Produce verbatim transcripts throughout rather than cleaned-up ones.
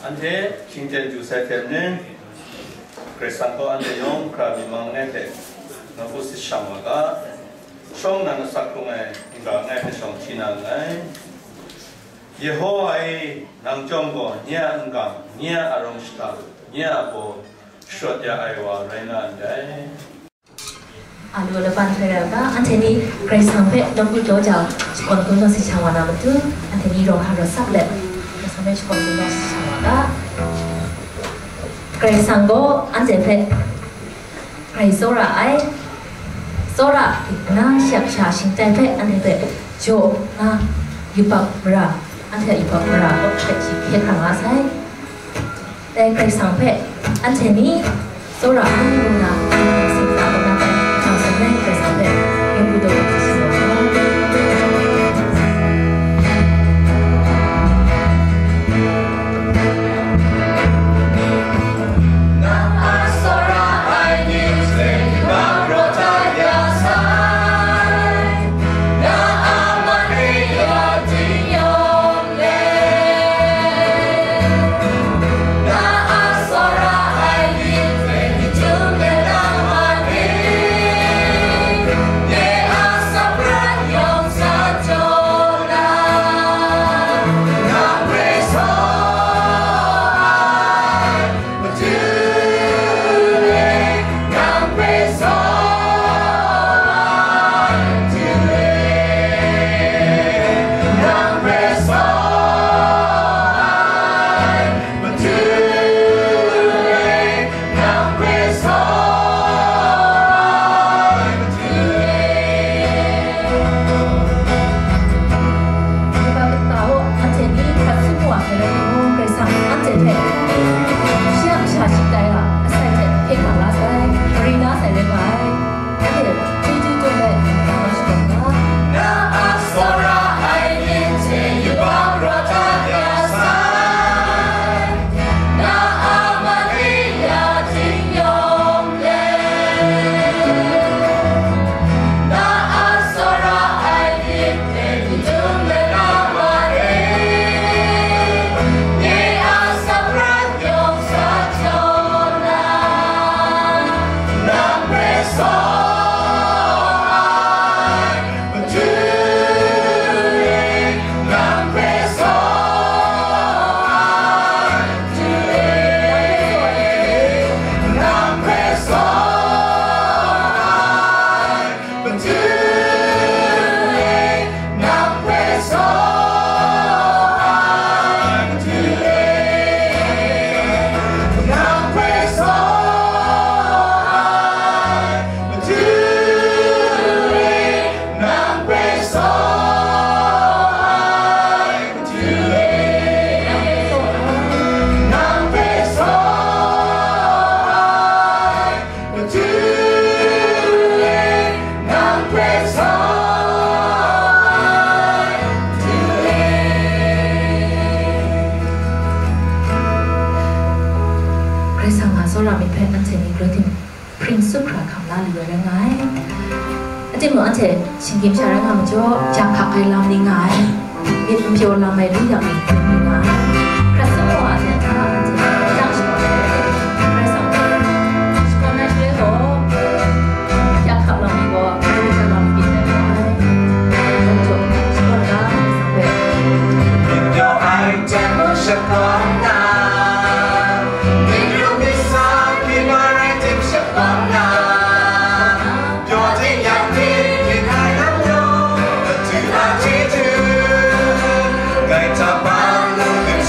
Anhte shingten du sai hte maren, Karai Kasang gaw anhte yawng hkra myi mang langai hte nawku si shang wa ga, shawng nnan asak hkrung ai n-ga langai hpe shawng hti na nngai. Yehowa e, nang chyawm gaw nye a n-gang, nye a arawng shaga, nye a baw sharawt ya ai wa rai nga ndai. A lu laban hkrai rai u ga, anhte ni Karai Kasang hpe nawku daw jang, shakawn kungdawn si shang wa na matu, anhte ni rawng hkra rawt sap let, Karai Kasang hpe shakawn kungdawn si shang wa ga. Karai Kasang gaw anhte hpe Karai tsawra ai, tsawra na shi a kasha shingtai hpe anhte hpe jaw nga yubak mara, anhte a yubak mara hpe shi hkye hkrang nga sai. Dai Karai Kasang hpe anhte ni tsawra ai ngu na, singsa kaw na hpe, hpang seng ai Karai Kasang hpe, yawng hku daw ai hte shawa ai. Na a tsawra ai ni hte yubak rawt ai ya sai. Na a mare ya ding yawng le. Na a tsawra ai ni hte myi dum let na ma ni? Nye a tsap rat yawng sa jaw na, nang hpe sa ai. Madu e, nang hpe sa ai, Madu e, nang hpe sa ai, Madu e, nang hpe sa ai, Madu e. Yubak kata gaw, anhte ni hkrat sum wa ai rai timung, Karai Kasang anhte hpe shi a kasha shingtai a asai hte hkye hkrang la sai, gari la sai rai nga ai. Anhte chyeju chyawm ai hkra shadawn ga. Na a tsawra ai ni hte yubak rawt ai ya sai. Na a mare ya ding yawng le. Na a tsawra ai ni hte myi dum let na ma e. Nye a tsap rat yawng sa jaw na, nang hpe sa ai. Madu e, nang hpe sa ai, Madu e, nang hpe sa ai, Madu e, nang hpe sa ai, Madu e, nang hpe sa ai. Madu e, nang hpe sa ai, Madu e, nang hpe sa ai, Madu e, nang hpe sa ai, Madu e. Karai Kasang a tsawra myit hpe anhte ni galaw tim hpring sup hkra hkam la lu ai rai nga ai. A timung, anhte shinggyim sha rai nga majaw, jak hkak ai lam ni nga ai, myit n pyaw lam ai lu yak ni ni nga ai. Hkrat sum wa ai hta anhte jang shakawn ai rai, Karai Kasang hpe shakawn ai shaloi gaw, jak hkak lam ni gaw, Karai Kasang lam byin ai nga ai. Shakawn ga, Karai Kasang hpe. Myit pyaw ai jang mung shakawn na, myit ru myit sa, hpyi na rai tim shakawn na, pyaw ting yang ting, hpyi hkai lam yawng, madu a chyeju, ngai hta bang lu, myit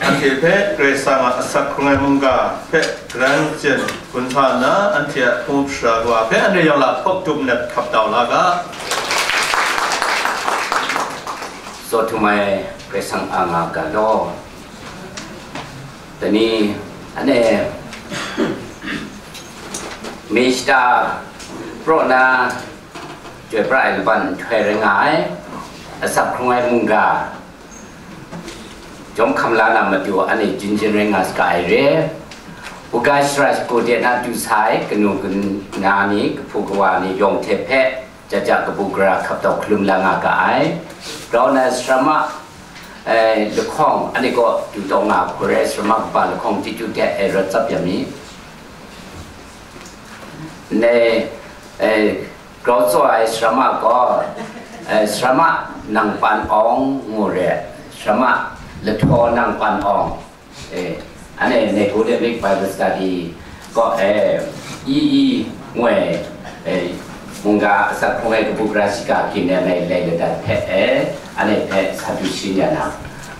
Anhte hpe Karai Kasang a asak hkrung ai mungga hpe garan jen gun sa nna, anhte a hpung shara kawa hpe anhte yawng la hpawk dum let hkap dau la ga. Tsaw htum ai Karai Kasang a nga ga law. Dai ni, anhte Mishta praw na Chyoi pra ai laban nhtoi rai nga ai, asak hkrung ai mungga, jawm hkam la na matu anhte jin jin rai nga saga ai re. Buga shara shagu de na du sa ai kanu kana ni, kahpu kawa ni yawng hte hpe, ja ja kabu gara hkap tau hkalum la nga ga ai. Grau na sarama, eh, lahkawng anhte kaw du taw nga hku rai, sarama kaba lahkawng chyeju de ai rawt tsap ya mi. Ndai, eh, grau tsaw ai sarama gaw, eh, sarama nang pan awng ngu re, sarama lahtaw nang pan awng, eh, anhte Nicodemus Bible Study gaw, eh, i i ngoi, eh, mungga asak hkrung ai kabu gara shiga gindan ai lai ladat hpe, eh, anhte hpe sa du shin ya na,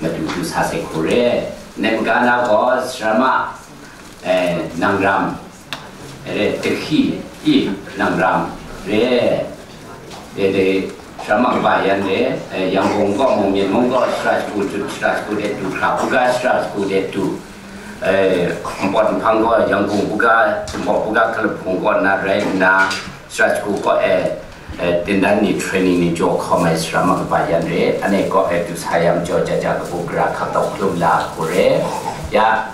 matu du sa sai hku re. Ndai mungga na gaw sarama, eh, nang ram, eh, tahki i nang ram re, eh, de, sarama kaba yan re, eh, Yangon gaw mung, Myen mung gaw shara shagu jut, shara shagu de du hkra, buga shara shagu de du, eh, npawt nhpang gaw Yangon buga, npawt buga hkalahpung kaw na rai nna, shara shagu kaw e, eh, tindan ni, training ni jaw hkawm ai sarama kaba yan re, anhte kaw e du sa ya majaw, ja ja kabu gara hkap tau hkalum la hku re. Ya,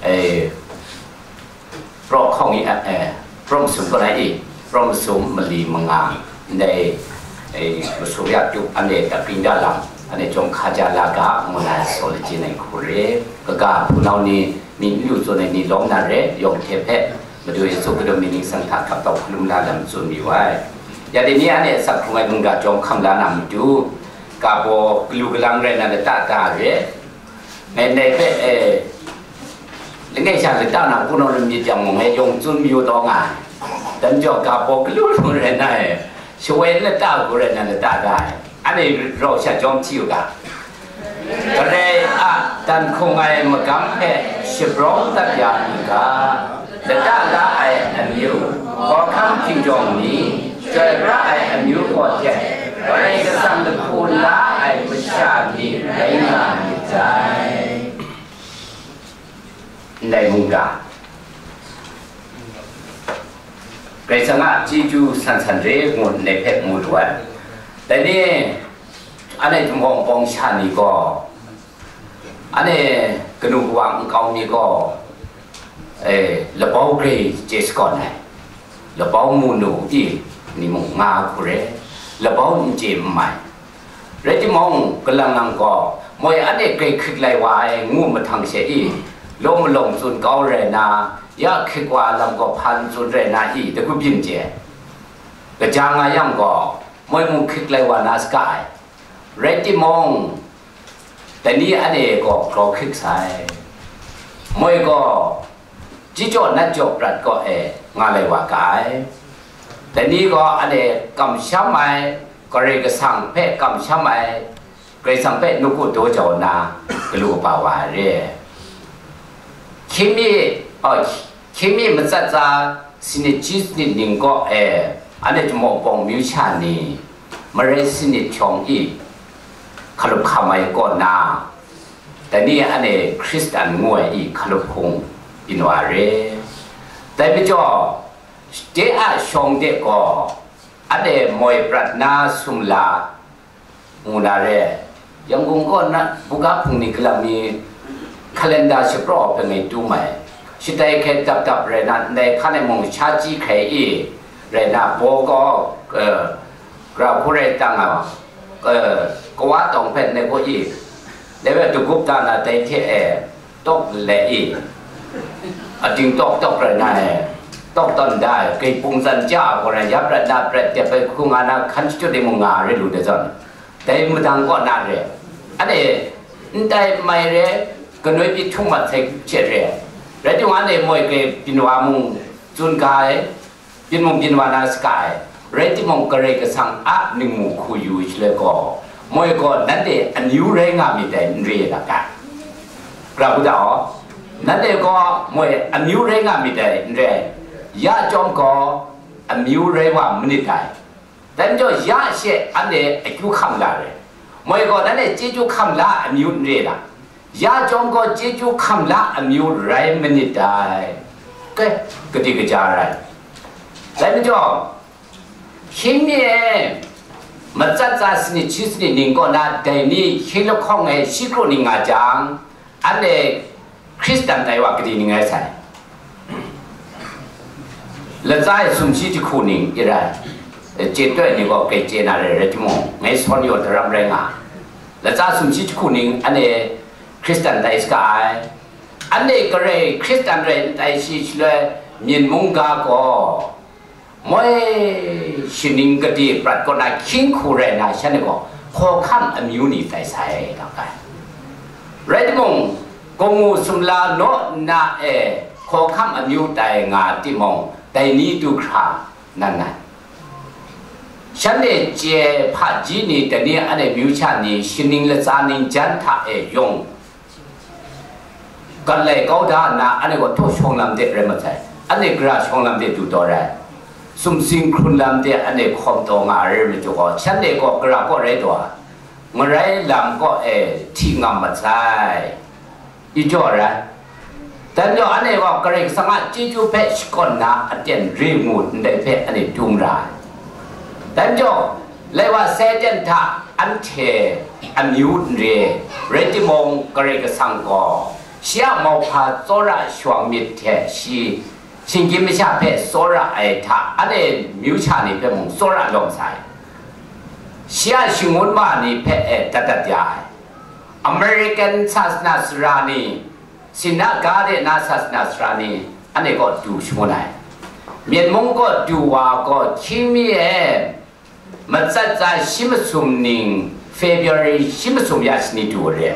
eh, praw hkawng i, eh, praw masum kaw na i, praw masum mali manga, ndai, eh, masum ya tup anhte dapring dalang, anhte jawng hkaja la ga, ngu na saw lajin ai hku re. Kaga hpunau ni, myit n lu tsun ai ni lawm na re, yawng hte hpe, Madu Yesu kadum mi ningsang hta hkap tau hkalum la lam tsun mayu ai. Ya dai ni anhte asak hkrung ai mungga jawng hkam la na matu, ga baw galu galang rai na lata da re. Ngai ndai hpe, eh, langai sha lata na hpunau lam myit yang mung, ngai yawng tsun mayu taw nga ai. Dai majaw ga baw galu lu rai na e, shawoi lata hku rai na lata da ai. Anhte rau sha jawm hti u ga. Karai a dan hkung ai magam hpe shabrawng dat ya mi ga, lata la ai amyu, hkawhkam hkinjawng ni, chyoi pra ai amyu kaw hte, Karai Kasang lahku la ai masha ni rai nga myit dai. Ndai mungga, Karai Kasang a chyeju san san re ngu ndai hpe mu lu ai. Dai ni, anhte Jinghpaw Wunpawng sha ni gaw, anhte kanu kawa nkau mi gaw, eh, labau grai chye shakawn ai, labau mu nu i ni mung nga hku re, labau n chye n mai. Rai timung, kalang lang gaw, moi anhte grai hkrik lai wa ai ngu mahtang she i, lawm malawng tsun kau rai na, ya hkrik wa lam gaw hpan tsun rai na i, dagu byin chye. Kaja nga yang gaw, moi mung hkrik lai wa na saga ai. Rai timung, dai ni anhte gaw grau hkrik sai. Moi gaw, Ji jaw nat jaw prat kaw e nga lai wa ga ai. Dai ni gaw anhte kamsham ai, Karai Kasang hpe kamsham ai, Karai Kasang hpe nawku daw jau nna, galu kaba wa ai re. Hkying mi, oh, hkying mi matsat tsa sanit ji sanit ning kaw e, anhte Jinghpaw Wunpawng myu sha ni, marai sanit hkyawng i, hkalup hkam ai kaw na, dai ni anhte Hkristan ngu ai i hkalup hkung byin wa re. Dai majaw, de a shawng de gaw, anhte moi prat na sumla ngu na re. Yangon kaw na buga hpung ni galam mi hkalenda shapraw hpe ngai tu mai. Shatai hkrai dap dap rai na, ndai hkan e mung sha ji hkrai i, rai na, baw gaw, eh, Gara hku rai tang a, eh, kawa tawng hpe nai gaw i, dai hpe dagup da na dai hte e, tawk let i, ating tawk tawk rai na e, Tawk tawn da ai, grai pungzan ja ai gaw na, ya prat na prat, dep ai hku nga na, hkan shachyut ai mung nga ai rai lu de zawn, dai madang kaw na re, anhte n tai n mai re, ganoi pyi htung mat sai hte re. Rai timung, anhte moi grai byin wa mung tsun ga ai, byin mung byin wa na saga ai, rai timung, Karai Kasang a ningmu hku yu shaloi gaw, moi gaw nanhte amyu rai nga myit dai, n re ai lam ai. Gara hku da aw, nanhte gaw moi amyu rai nga myit dai, n re ai, ya chyawm gaw amyu rai wa manit dai. Dai majaw, ya she anhte akyu hkam la re, moi gaw nanhte chyeju hkam la ai amyu n re ai lam. Ya chyawm gaw chyeju hkam la ai amyu rai manit dai. Ke, kadi kaja rai. Dai majaw, hkying mi e, matsat tsa sanit shi sanit ning kaw na dai ni hkying lahkawng e shi kru ning nga jang, anhte Hkristan tai wa kadi ning rai sai? Latsa e sumshi jahku ning i rai, chye toi ni gaw grai chye na re, rai timung, ngai sawn yaw daram rai nga. Latsa sumshi jahku ning anhte Hkristan tai saga ai. Anhte Karai Hkristan rai n tai shi shaloi, myen mungga gaw moi shaning gade prat kaw na hkying hku rai na, shanhte gaw hkawhkam amyu ni tai sai, nga ai. Rai timung, gawngngu sumla naw nna e hkawhkam amyu tai nga timung, dai ni du hkra nan nan. Shanhte chye hpaji ni, dai ni anhte myu sha ni, shaning latsa ning jan hta e yung, gat lai kau da nna, anhte gaw htaw shawng lam de rai masai, anhte gara shawng lam de du taw rai, sumsing hkrun lam de anhte hkawm taw nga ai rai majaw gaw, shanhte gaw gara kaw rai taw ai, ngarai lam kaw e hti ngam mat sai, i jaw rai. Dai majaw, anhte gaw Karai Kasang a chyeju hpe shakawn na aten re ngu ndai hpe anhte dung ra ai. Dai majaw, lai wa sai ten hta anhte amyu n re, rai timung, Karai Kasang gaw shi a mauhpa tsawra shawng myit hte shi shinggyim masha hpe tsawra ai hta, anhte myu sha ni hpe mung tsawra lawm sai. Shi a shangun ma ni hpe e dat dat ya ai. American sasana sara ni, Sinagare na sasana sara ni, anhte kaw du shangun ai. Myen mung kaw du wa gaw, hkying mi e, matsat tsa shi masum ning, February shi masum ya shani du re.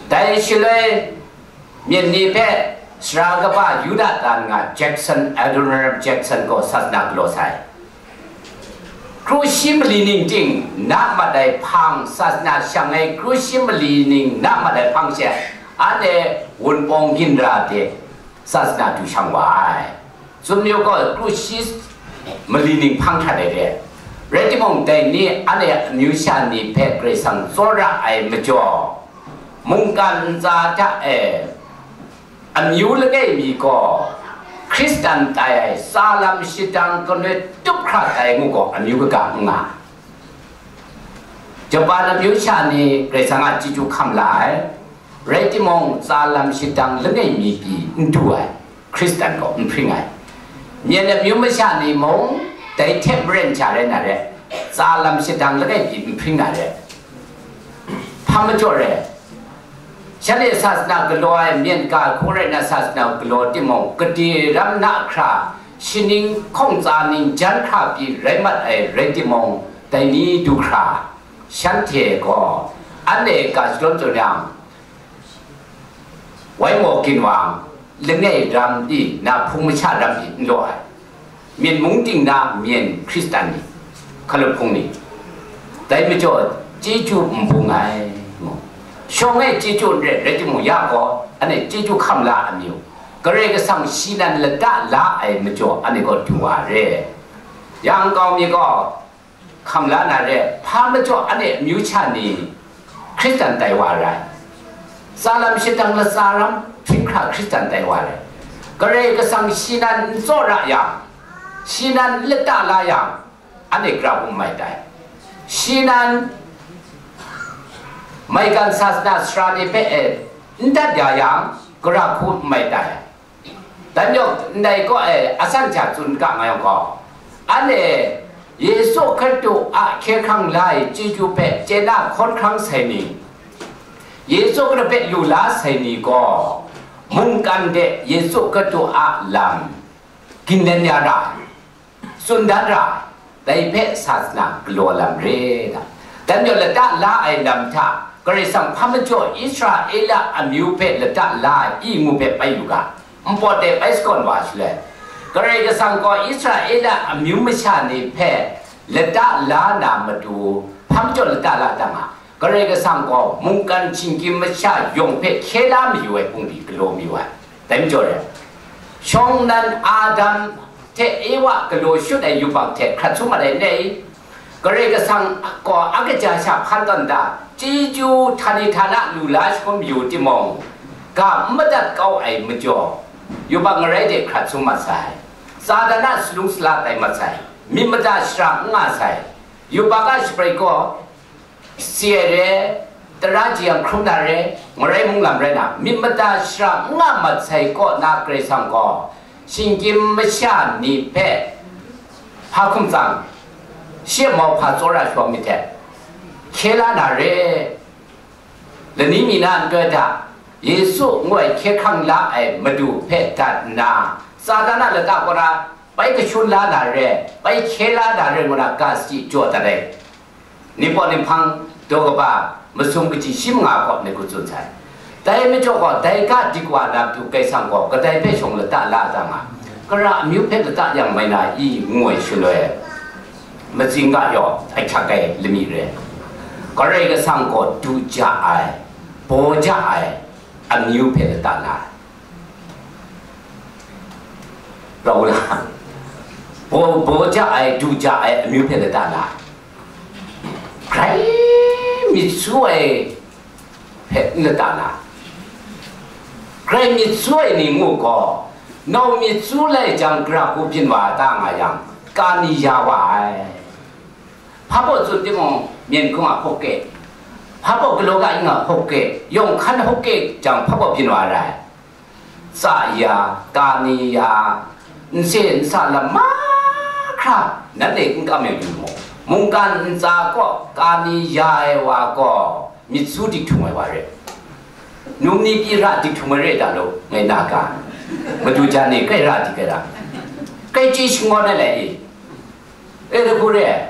Dai shaloi, myen ni hpe sara kaba Yonatan nga Jackson, Adoniram Jackson gaw sasana galaw sai. Kru shi mali ning ting na mat ai hpang, sasana shang ai kru shi mali ning na mat ai hpang she, anhte wunpawng ginra de sasana du shang wa ai. Tsun mayu gaw, kru shi mali ning hpang hkrat ai re. Rai timung, dai ni anhte amyu sha ni hpe Karai Kasang tsawra ai majaw, mungkan ntsa hta e amyu langai mi gaw, Hkristan tai ai, tsa lam shadang ganoi tup hkra tai ngu gaw, amyu kaga n nga. Japan amyu sha ni Karai Kasang a chyeju hkam la ai, rai timung, tsa lam shadang langai mi pyi n du ai, Hkristan gaw n hpring ai. Myen amyu masha ni mung dai hte maren sha rai na re, tsa lam shadang langai pyi n hpring na re. Hpa majaw re, shanhte sasana galaw ai, myen ga hku rai na sasana galaw timung, gade ram na hkra, shaning hkawng tsa ning jan hkra pyi rai mat ai rai timung, dai ni du hkra, shanhte gaw anhte ga shadawn tsun yang, wai maw ginwang, langai ram di na hpung masha ram di n law ai. Myen mung ting na myen Hkristan ni, hkalup hpung ni, dai majaw chyeju n bung ai, mu. Shawng e chyeju n rai, rai timung, ya gaw anhte chyeju hkam la amyu, Karai Kasang shi nan lata la ai majaw anhte gaw du wa re. Yang kau mi gaw, hkam la na re, hpa majaw anhte amyu sha ni Hkristan tai wa rai. Tsa lam shadang latsa ram hpring hkra Hkristan tai wa rai. Karai Kasang shi nan n tsawra yang, shi nan n lata la yang, anhte gara hku n mai tai. Shi nan maigan sasana sara ni hpe e n dat ya yang, gara hku n mai tai. Dan yawng ndai kaw e asan hta tsun ga nga yang gaw, anhte Yesu Hkristu a hkye hkrang la ai chyeju hpe chye na hkawn hkrang sai ni, Yesu Hkristu hpe lu la sai ni gaw, mungkan de Yesu Hkristu a lam Ginlen ya ra, tsun dat ra, dai hpe sa sana galaw lam re da. Dan yawng lata la ai lam hta, Karai Kasang hpa majaw Israela amyu hpe lata la ai i ngu hpe bai yu ga, npawt de bai sakawn wa shaloi, Karai Kasang gaw Israela amyu masha ni hpe lata la na matu, hpa majaw lata la ta nga, Karai Kasang gaw mungkan shinggyim masha yawng hpe hkye la mayu ai hpung di galaw mayu ai. Dai majaw re, shawng nnan Adam hte Ewa galaw shut ai yubak hte hkrat su mat ai n rai? Karai Kasang gaw a kaja sha hpan tawn da, chyeju htani htana lu la shangun mayu timung, ga n madat kau ai majaw, yubak ngarai de hkrat su mat sai, Satan a salung sala tai mat sai, myit mada shara n nga sai, yubak a shabrai gaw, si ai re, tara jiyang hkrum na re, ngarai mung lam rai na, myit mada shara n nga mat sai kaw na Karai Kasang gaw, shinggyim masha ni hpe hpa hkum tsang, shi a mauhpa tsawra shawng myit hte, hkye la na re, lani mi na nhtoi hta, Yesu ngu ai hkye hkrang la ai Madu hpe dat nna, Satan a lata kaw na bai kashun la na re, bai hkye la na re ngu na ga sadi jaw dat ai. Ni paw ni hpang daw kaba masum kaji shi manga kaw ni ku tsun sai. Dai majaw gaw, dai ga dik wa na matu Karai Kasang gaw kadai hpe shawng lata la da nga, kara amyu hpe lata yang mai na i, ngu ai shaloi, matsing ga yaw ahkyak ai lami re. Karai Kasang gaw du ja ai, baw ja ai amyu hpe lata la ai. Rau la, baw, baw ja ai, du ja ai amyu hpe lata la ai. Grai myit su ai hpe n lata la ai. Grai myit su ai ni ngu gaw, nau myit su lai jang, gara hku byin wa ta nga yang, ka ni ya wa ai. Hpa baw tsun timung, myen hkung a hkawk e, hpa baw galaw ga yin a hkawk e, yawng hkan hkawk e jang, hpa baw byin wa ai rai. Tsa ya, ka ni ya, nse nsa lam mahkra, nanhte n kam yu mu. Mungkan ntsa kaw ka ni ya ai wa gaw, myit su dik htung ai wa re. Num ni pyi ra dik htung ai re da lo, ngai na ga. Madu jan ni kai ra dik ai ra. Kai chyi shangawn ai lai i. E, da hku re.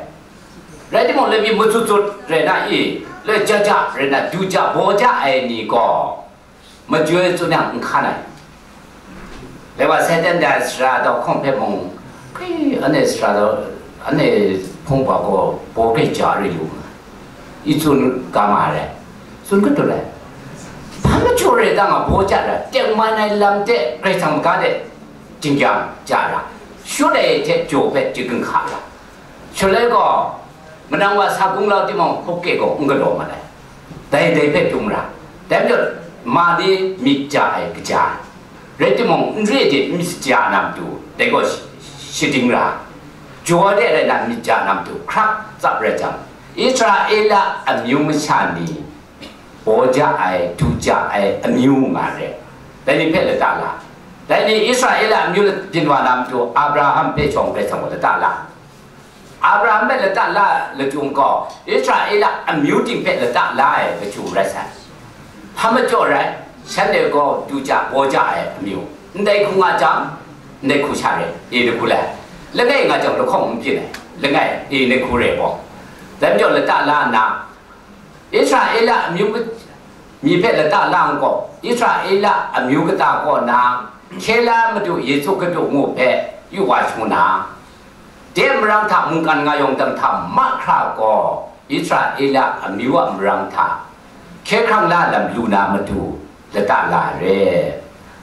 Rai timung, lami matsut tsut rai na i, le ja ja rai na, du ja, baw ja ai ni gaw, majoi tsun yang n hkan ai. Lewa Satan da sara dau hkawng hpe mung, hkri, anhte sara dau, anhte hpung wa gaw baw hkri ja re yu nga, i tsun ga ma ai, tsun katu ai. Hpa majaw rai ta nga, baw ja ra, tengman ai lam hte Karai Kasang maga de, jingkyang ja ra, shut ai hte jaw hpe jahkung hka ra. Shaloi gaw, manang wa sa kung lau timung, hkawk e gaw n galaw mat ai. Dai dai hpe dum ra. Dai majaw, ma ni myit ja ai kaja ai. Rai timung, n re de myit ja na matu, dai gaw sh-, shading ra. Jaw de rai na myit ja na matu, hkrak tsap rai jang, Israela amyu masha ni, baw ja ai, du ja ai amyu nga re. Dai ni hpe lata la. Dai ni Israela amyu byin wa na matu, Abraham hpe shawng Karai Kasang gaw lata la. Abraham hpe lata la lachyum gaw, Israela amyu ting hpe lata la ai lachyum rai sai. Hpa majaw rai, shanhte gaw du ja, baw ja ai amyu. Ndai hku nga jang, ndai hku sha re, e, ni hku le. Langai nga jang lahkawng n byin ai, langai, e, ni hku re gaw. Dai majaw lata la nna, Israela amyu mi hpe lata la n gaw, Israela amyu kata kaw na, hkye la Madu Yesu Hkristu ngu hpe yu wa shangun na, de marang hta mungkan nga yawng dang hta mahkra gaw, Israela amyu a marang hta hkye hkrang la lam lu na matu lata la re.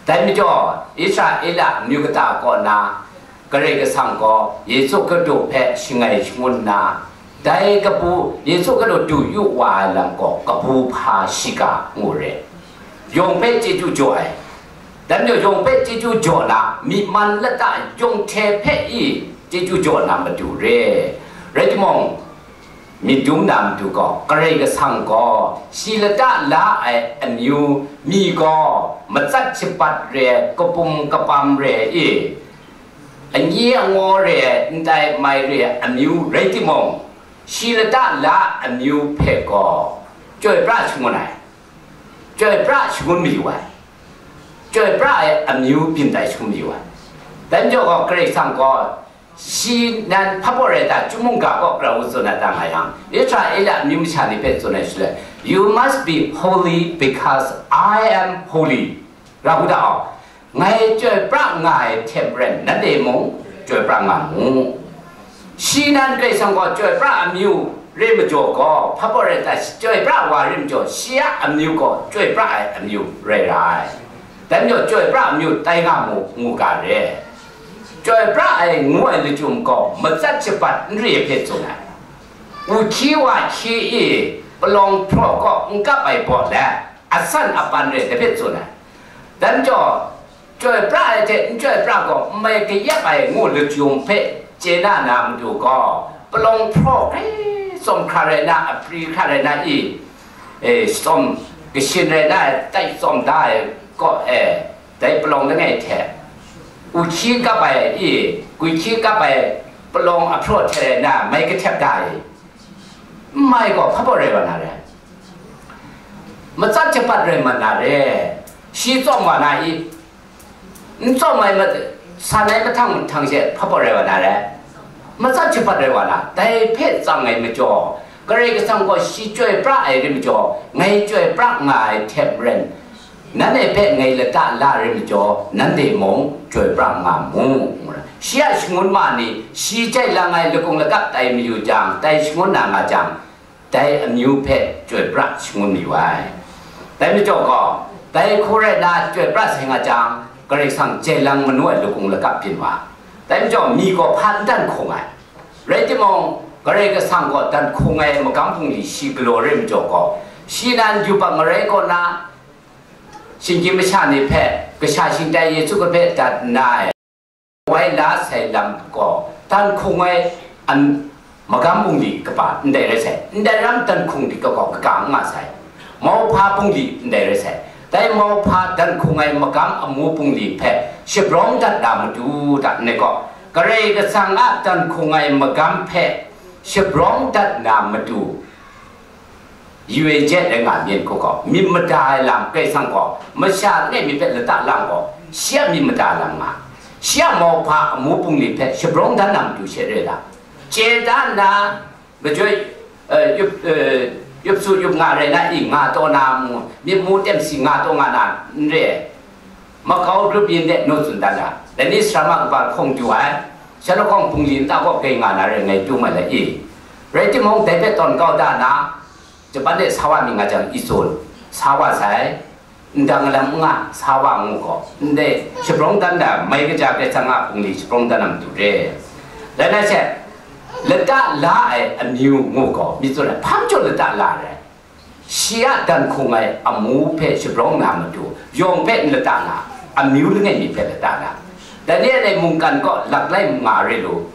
Dai majaw, Israela amyu kata kaw na, Karai Kasang gaw Yesu Hkristu hpe shangai shangun nna, dai kabu, Yesu Hkristu du yu wa ai lam gaw kabu hpa shiga ngu re. Yawng hpe chyeju jaw ai. Dai majaw yawng hpe chyeju jaw na, myi man lata yawng hte hpe i chyeju jaw na madu re. Rai timung, myit dum na matu gaw, Karai Kasang gaw shi lata la ai amyu mi gaw matsat shabat re ai, kapum kapam re ai i, anyi angaw re ai, ndai mai re ai amyu rai timung, shi lata la ai amyu hpe gaw chyoi pra shangun ai, chyoi pra shangun mayu ai, chyoi pra ai amyu byin tai shangun mayu ai. Dai majaw gaw Karai Kasang gaw, shi nan hpa baw rai ta, chyum mungga kaw grau tsun ai ta nga yang, Israela amyu masha ni hpe tsun ai shaloi, "You must be holy because I am holy." Ra gu da aw, ngai chyoi pra nga ai hte maren, nanhte mung chyoi pra nga mu. Shi nan Karai Kasang gaw chyoi pra amyu re majaw gaw, hpa baw rai ta, chyoi pra wa re majaw, shi a amyu gaw chyoi pra ai amyu rai ra ai. Dai majaw, chyoi pra amyu tai nga mu, ngu ga re. Chyoi pra ai ngu ai lachyum gaw, matsat shabat n re hpe tsun ai. Wuhkyi wahkyi i palawng hpraw kaw n kap ai baw let, asan apan re dai hpe tsun ai. Dai majaw, chyoi pra ai hte n chyoi pra gaw, n mai kayep ai ngu lachyum hpe chye na na matu gaw, palawng hpraw hkrai tsawm hkra rai na, apri hkra rai na i, e, tsawm kashin rai na, tai tsawm da ai kaw e, dai palawng langai hte, wuhkyi kap ai i, gwi hkyi kap ai palawng ahpraw hte rai na, mai kahtep da ai. N mai gaw, hpa baw rai wa na re? Matsat shabat rai ma na re? Shi tsawm wa na i? N tsawm ai ma-, san ai mahtang mahtang she hpa baw rai wa na re? Matsat shabat rai wa na, dai hpe tsang ai majaw, Karai Kasang gaw shi chyoi pra ai rai majaw, ngai chyoi pra nga ai hte maren, nanhte hpe ngai lata la rai majaw, nanhte mung chyoi pra nga mu. Shi a shangun ma ni, shi jai lang ai lakung lakap tai mayu jang, tai shangun na nga jang, dai amyu hpe chyoi pra shangun mayu ai. Dai majaw gaw, dai hku rai na chyoi pra sai nga jang, Karai Kasang jai lang manu ai lakung lakap byin wa. Dai majaw, mi gaw hpa n dan hkung ai. Rai timung, Karai Kasang gaw dan hkung ai magam bungli shi galaw rai majaw gaw, shi nan yubak marai kaw na, shinggyim masha ni hpe, kasha shingtai Yesu hpe dat nna ai, wai la sai lam gaw, dan hkung ai an-, magam bungli kaba ndai rai sai, ndai ram dan hkung di gaw kaga n nga sai, mauhpa bungli ndai rai sai. Dai mauhpa dan hkung ai magam amu bungli hpe shabrawng dat na matu hta ndai gaw, Karai Kasang a dan hkung ai magam hpe shabrawng dat na matu, yu e jet rai nga myit hku gaw, myit mada ai lam Karai Kasang gaw masha langai mi hpe lata lang gaw, shi a myit mada lam nga, shi a mauhpa amu bungli hpe shabrawng dan na matu she re la, chye da nna, majoi, eh, yup, eh, yup su yup nga rai na i, nga taw na mu, myit mu tem si nga taw nga na n re ai. Makau grup yin de naw tsun dan da, dai ni sarama kaba hkawng du ai, shalahkawng bungli nta kaw gai nga na rai ngai, tu mai la i. Rai timung, dai hpe tawn kau da na, Japan de sa wa myit nga jang, i tsun, sa wa sai, ndang lam n nga, sa wa ngu gaw, ndai shabrawng dan da, mai kaja Karai Kasang a bungli shabrawng dan na matu re. Dai na she, lata la ai amyu ngu gaw, myit tsun ai, hpa majaw lata la ai. Shi a dan hkung ai amu hpe shabrawng na matu, yawng hpe n lata nga, amyu langai mi hpe lata nga. Daniel ai mungkan kaw laklai nga re lu.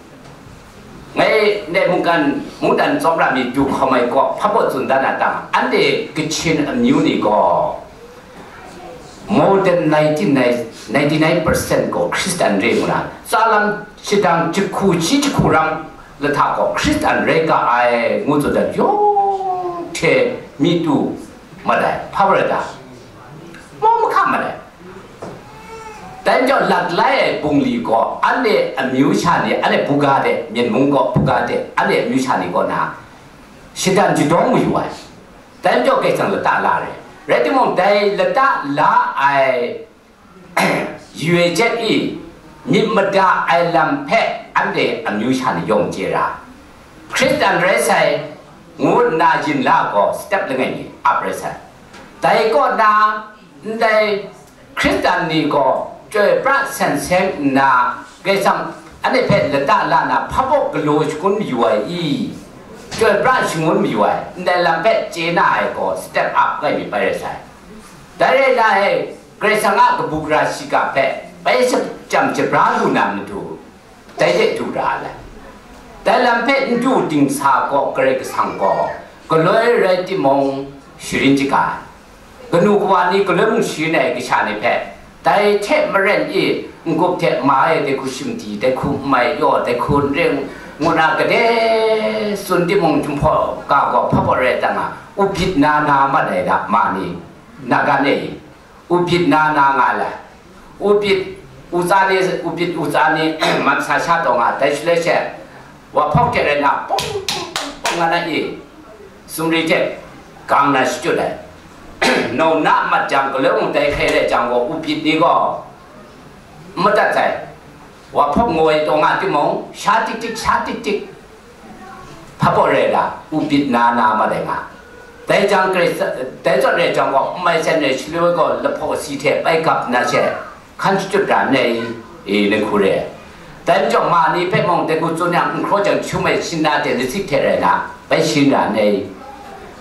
Ngai ndai mungkan, mungdan tsawmra mi du hkawm ai kaw hpa baw tsun dan a ta, anhte Kachin amyu ni gaw more than ninety-nine, ninety-nine percent gaw Hkristan re ngu na, tsalam shadang jahku shi jahku rang lahta gaw Hkristan rai ga ai, ngu tsun dan, yawng hte mi tu mat ai, hpa rai ta? Mawng mahka mat ai. Dai majaw, laklai ai bungli gaw, anhte amyu sha ni, anhte buga de, Myen mung gaw buga de, anhte amyu sha ni kaw na, shatan jadawng mayu ai. Dai majaw, Karai Kasang lata la re. Rai timung, dai lata la ai yu e jet i, myit mada ai lam hpe anhte amyu sha ni yawng chye ra, Hkristan rai sai, ngu nna yin la gaw, step langai mi ap rai sai. Dai kaw na, ndai Hkristan ni gaw chyoi pra sen seng nna, Karai Kasang anhte hpe lata la na, hpa baw galaw shangun mayu ai i? Chyoi pra shangun mayu ai, ndai lam hpe chye na ai gaw, step up ngai mi bai rai sai. Dai rai na e, Karai Kasang a kabu gara shiga hpe bai shachyam shabra lu na matu, dai hte du ra ai. Dai lam hpe n du dingsa gaw, Karai Kasang gaw galoi rai timung, sharin shaga ai. Kanu kawa ni galoi mung sharin ai kasha ni hpe, dai hte maren i, n-gup hte ma e, dai hku shim di, dai hku n mai yaw, dai hku n ring, ngu na gade tsun timung, Jinghpaw ga gaw hpa baw rai ta nga, ubit na na mat ai da, ma ni, Nagan e i, ubit na na nga ai. Ubit U tsa ni, u bit u tsa ni, man sa sha taw nga, dai shaloi she, wa hpawk hte rai nna, pung, pung, pung, pung nga na i, sumri hte gang na shachyut ai. Nau na mat jang, galoi mung dai hkrai rai jang gaw, u bit ni gaw, n madat sai. Wa hpawk ngoi taw nga timung, sha tik tik, sha tik tik, hpa paw rai la, u bit na na ma dai nga. Dai jang, dai zawn rai jang gaw, n mai san rai shaloi gaw, lahpaw si hte bai gap na she, hkan shachyut ra nngai i, ni hku re. Dai majaw ma ni hpe mung dai hku tsun yang, n hkraw jang hkyum ai shin na hte lasik hte rai na, bai shin ra nngai.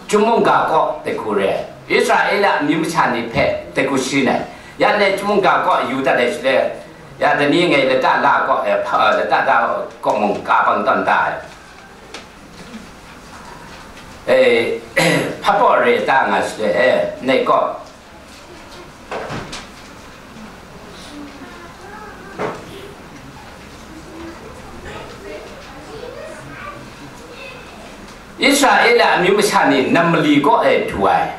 Chyum mungga kaw dai hku re. Israela amyu masha ni hpe dai hku shin ai. Ya le chyum mungga kaw yu dat ai shaloi, ya dai ni ngai lata la kaw, eh, hpa, lata da kaw mung ka bang tawn da ai. Eh, hpa paw re ta nga shaloi, eh, nei kaw. Israela amyu masha ni nam mali kaw e du ai.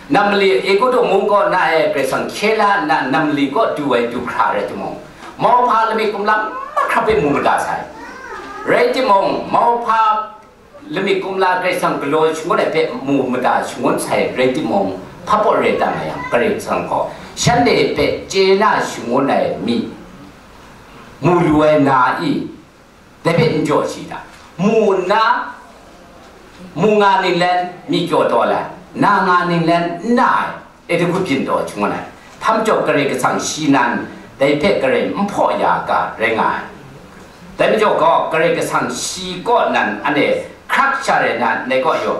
Nam mali, Egutu mung kaw na e Karai Kasang hkye la nna nam mali kaw du ai du hkra rai timung, mauhpa lamik kumla mahkra hpe mu mada sai. Rai timung, mauhpa lamik kumla Karai Kasang galaw shangun ai hpe mu mada shangun sai rai timung, hpa paw rai tam a yang, Karai Kasang gaw shanhte hpe chye na shangun ai mi mu lu ai na i, dai hpe n jaw shi ta? Mu nna, mu nga ninglen mi kyaw taw lai, na nga ninglen n na ai, e dai hku byin taw shangun ai. Hpa majaw Karai Kasang shi nan, dai hpe Karai n hpaw ya ga rai nga ai. Dai majaw gaw, Karai Kasang shi kaw nan, anhte hkrak sha rai na, ndai kaw yaw,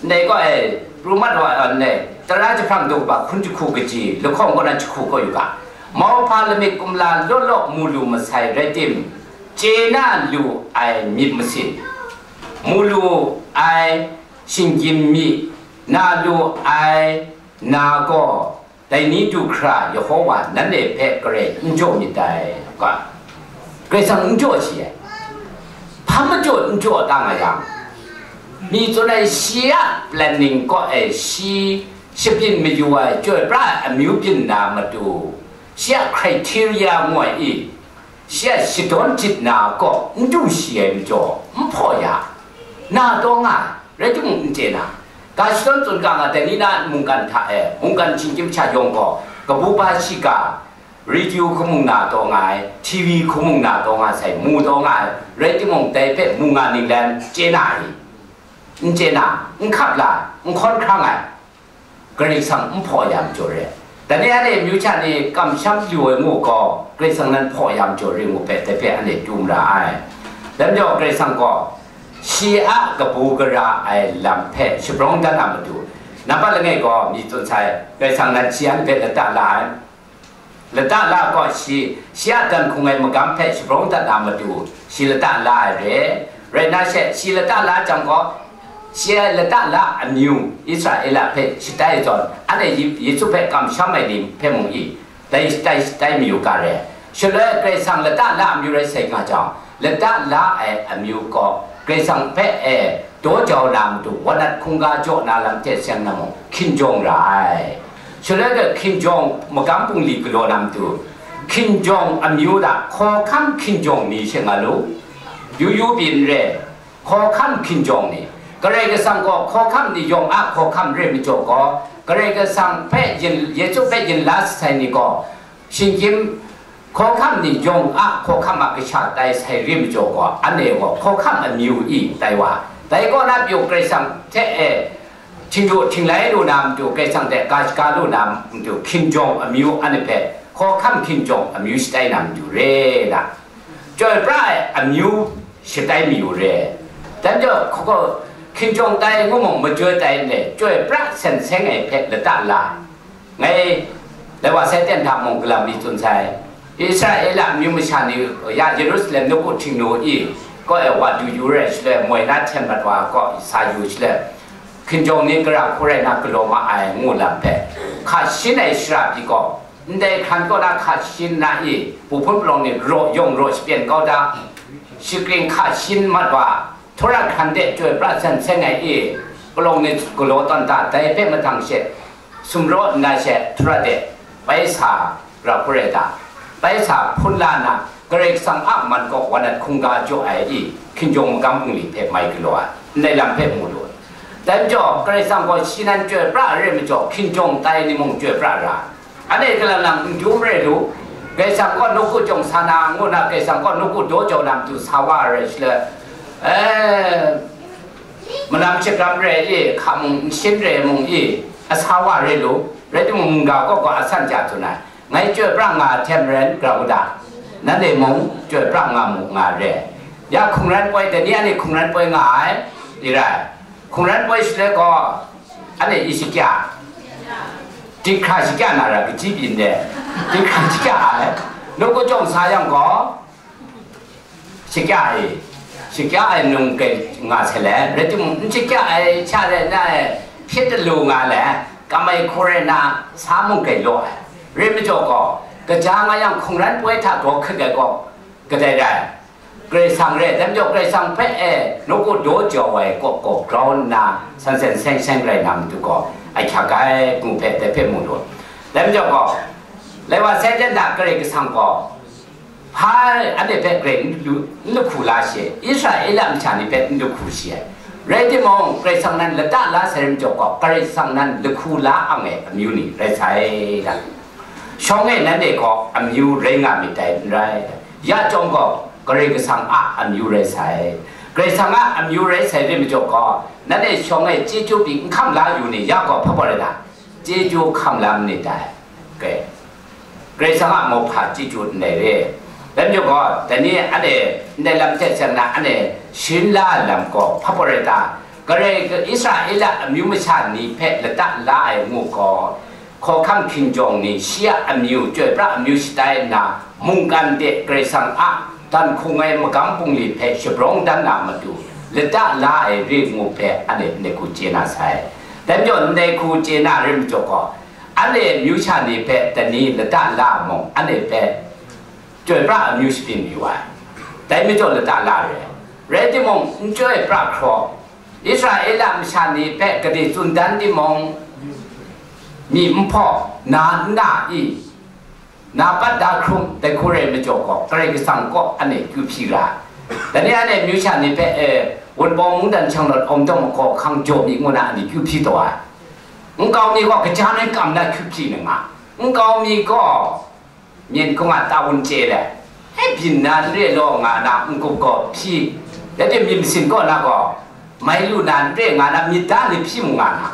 ndai kaw e, pru mat wa, ndai, tara jahprang daw kaba hkun jahku kaji, lahkawng kaw na jahku kaw yu ga, mauhpa lamik kumla law law mu lu masai rai tim, chye na lu ai myit masin, mu lu ai shinggyim mi, na lu ai na gaw, dai ni du hkra Yehova nanhte hpe Karai n jaw myit dai, ga, Karai Kasang n jaw shi ai. Hpa majaw n jaw ta nga yang, mi tsun ai shi a planning kaw e shi shabyin mayu ai, chyoi pra ai amyu byin na matu, shi a criteria ngu ai i, shi a shadawn jit na kaw n du shi ai majaw, n hpaw ya, na taw nga ai, rai timung n chye na, ga shadawn tsun ga nga, dai ni na mungkan hta e, mungkan shinggyim sha yawng gaw, kabu ba shiga, radio hkumung na taw nga ai, T V hkumung na taw nga sai, mu taw nga ai, rai timung, dai hpe mu nga ninglen chye na ai, n chye na, n hkap la, n hkawn hkrang ai. Karai Kasang n hpaw ya majaw re. Dai ni anhte amyu sha ni kamsham lu ai ngu gaw, Karai Kasang nan hpaw ya majaw re ngu hpe, dai hpe anhte dum ra ai. Dai majaw Karai Kasang gaw, shi a kabu gara ai lam hpe shabrawng dat na matu, nampat langai gaw mi tsun sai, Karai Kasang nan shi anhte hpe lata la ai. Lata la gaw shi, shi a dan hkung ai magam hpe shabrawng dat na matu, shi lata la ai re. Rai nna she, shi lata la jang gaw, shi a lata la amyu Israela hpe shatai ai zawn, anhte Ye-, Yesu hpe kamsham ai ni hpe mung i, dai shatai, shatai mayu ga re. Shaloi Karai Kasang lata la amyu rai sai nga jang, lata la ai amyu gaw Karai Kasang hpe e daw jau na matu, wanat hkungga jaw na lam hte seng na mung, hkinjawng ra ai. Shaloi hkinjawng magam bungli galaw na matu, hkinjawng amyu hta hkawhkam hkinjawng ni she nga lu, yu yu byin re, hkawhkam hkinjawng ni. Karai Kasang gaw hkawhkam ni yawng a hkawhkam re majaw gaw, Karai Kasang hpe yin, Yesu hpe yin la sai ni gaw, shinggyim hkawhkam ni yawng a hkawhkam a kasha tai sai re majaw gaw, anhte gaw hkawhkam amyu i tai wa, dai kaw na pyi Karai Kasang hte e htingdu htinglai lu na matu, Karai Kasang hte ga shaga lu na matu, hkinjawng amyu anhte hpe hkawhkam hkinjawng amyu shatai na matu re na, chyoi pra ai amyu shatai mayu re. Dan jaw hkaw, hkinjawng tai ngu mung majoi tai le, chyoi pra sen seng ai hpe lata la. Ngai, lai wa sai ten hta mung galam mi tsun sai. Israela amyu masha ni ya Yerusalem nawku htingnu i, kaw e wa du yu rai shaloi, moi na hten mat wa kaw sa yu shaloi, hkinjawng ni gara hku rai na galaw ma ai ngu lam hpe, hka shin ai shara pyi gaw, ndai hkran kaw na hka shin na i, pu hpun palawng ni raw yawng raw shapyen kau da, shakring hka shin mat wa, Htura hkran de chyoi pra san seng ai i, palawng ni galaw tawn ta, dai hpe mahtang she, sumraw nna she, htura de bai sa ra hku rai ta? Bai sa hpun la na, Karai Kasang a man kaw wa nat hkungga jaw ai i, hkinjawng magam bungli hpe mai galaw ai, ndai lam hpe mu lu ai. Dai majaw, Karai Kasang gaw shi nan chyoi pra ai rai majaw, hkinjawng tai ni mung chyoi pra ra ai. Anhte kalang lang n dum rai lu, Karai Kasang kaw nawku jawng sa na, ngu na, Karai Kasang kaw nawku daw jau na matu sa wa ai rai shaloi, eh, manam shakram rai i, hka mung nsin rai mung i, a sa wa rai lu, rai timung, mungga kaw gaw a san ja tsun ai. Ngai chyoi pra nga ai hte maren, grau u da, nanhte mung chyoi pra nga mu nga re. Ya hkungran poi, dai ni anhte hkungran poi nga ai, i rai. Hkungran poi shaloi gaw, anhte i shakya, dinghkra shakya na ra, kaji byin de, dinghkra shakya ai. Nawku jawng sa yang gaw, shakya e, shakya ai num kai nga sai le, rai timung, n shakya ai sha rai na ai, hpyit talu nga le, kam ai hku rai na, sa mung kai law ai. Rai majaw gaw, kaja nga yang hkungran poi hta daw hkrit ai gaw, kadai rai? Karai Kasang rai, dai majaw Karai Kasang hpe e nawku daw jau ai kaw kaw grau nna, san san seng seng rai na matu gaw, ahkyak ai ngu hpe dai hpe mu lu. Dai majaw gaw, lai wa sai jan hta Karai Kasang gaw, hpa anhte hpe grai n lu-, n lahku la shi, Israela masha ni hpe n lahku shi ai. Rai timung, Karai Kasang nan lata la sai rai majaw gaw, Karai Kasang nan lahku la ang ai amyu ni rai sai, da. Shawng e nanhte gaw amyu rai nga myit dai, n rai? Ya chyawm gaw, Karai Kasang a amyu rai sai. Karai Kasang a amyu rai sai rai majaw gaw, nanhte shawng e chyeju pyi n hkam la yu ni, ya gaw hpa baw rai na, chyeju hkam la myit dai. Karai Kasang a mauhpa chyeju ndai re. Dai majaw gaw, dai ni anhte ndai lam hte seng na, anhte sharin la ai lam gaw hpa baw rai ta? Karai Israela amyu masha ni hpe lata la ai ngu gaw, hkawhkam hkinjawng ni shi a amyu, chyoi pra amyu shatai nna, mungkan de Karai Kasang a dan hkung ai magam bungli hpe shabrawng dan na matu, lata la ai re ngu hpe anhte ndai hku chye na sai. Dai majaw ndai hku chye na rai majaw gaw, anhte amyu sha ni hpe dai ni lata la mung, anhte hpe chyoi pra amyu shabyin yu ai. Dai majaw lata la re. Rai timung, n chyoi pra hkraw, Israela masha ni hpe gade tsun dan timung, myi n hpaw, na n na i, na pat da hkrum, dai hku rai majaw gaw, Karai Kasang kaw anhte kyu hpyi ra. Dai ni anhte amyu sha ni hpe, e, Wunpawng mungdan shanglawt awmdawm ahkaw ahkang jaw mi ngu na anhte kyu hpyi taw ai. Nkau mi gaw kaja mi kam na kyu hpyi na nga. Nkau mi gaw, myen hkung a tawun chye le, e byin na n re law nga na n-gup gaw hpyi, rai timung, myit masin kaw na gaw, mai lu na n re nga na myit da ni hpyi mu nga na.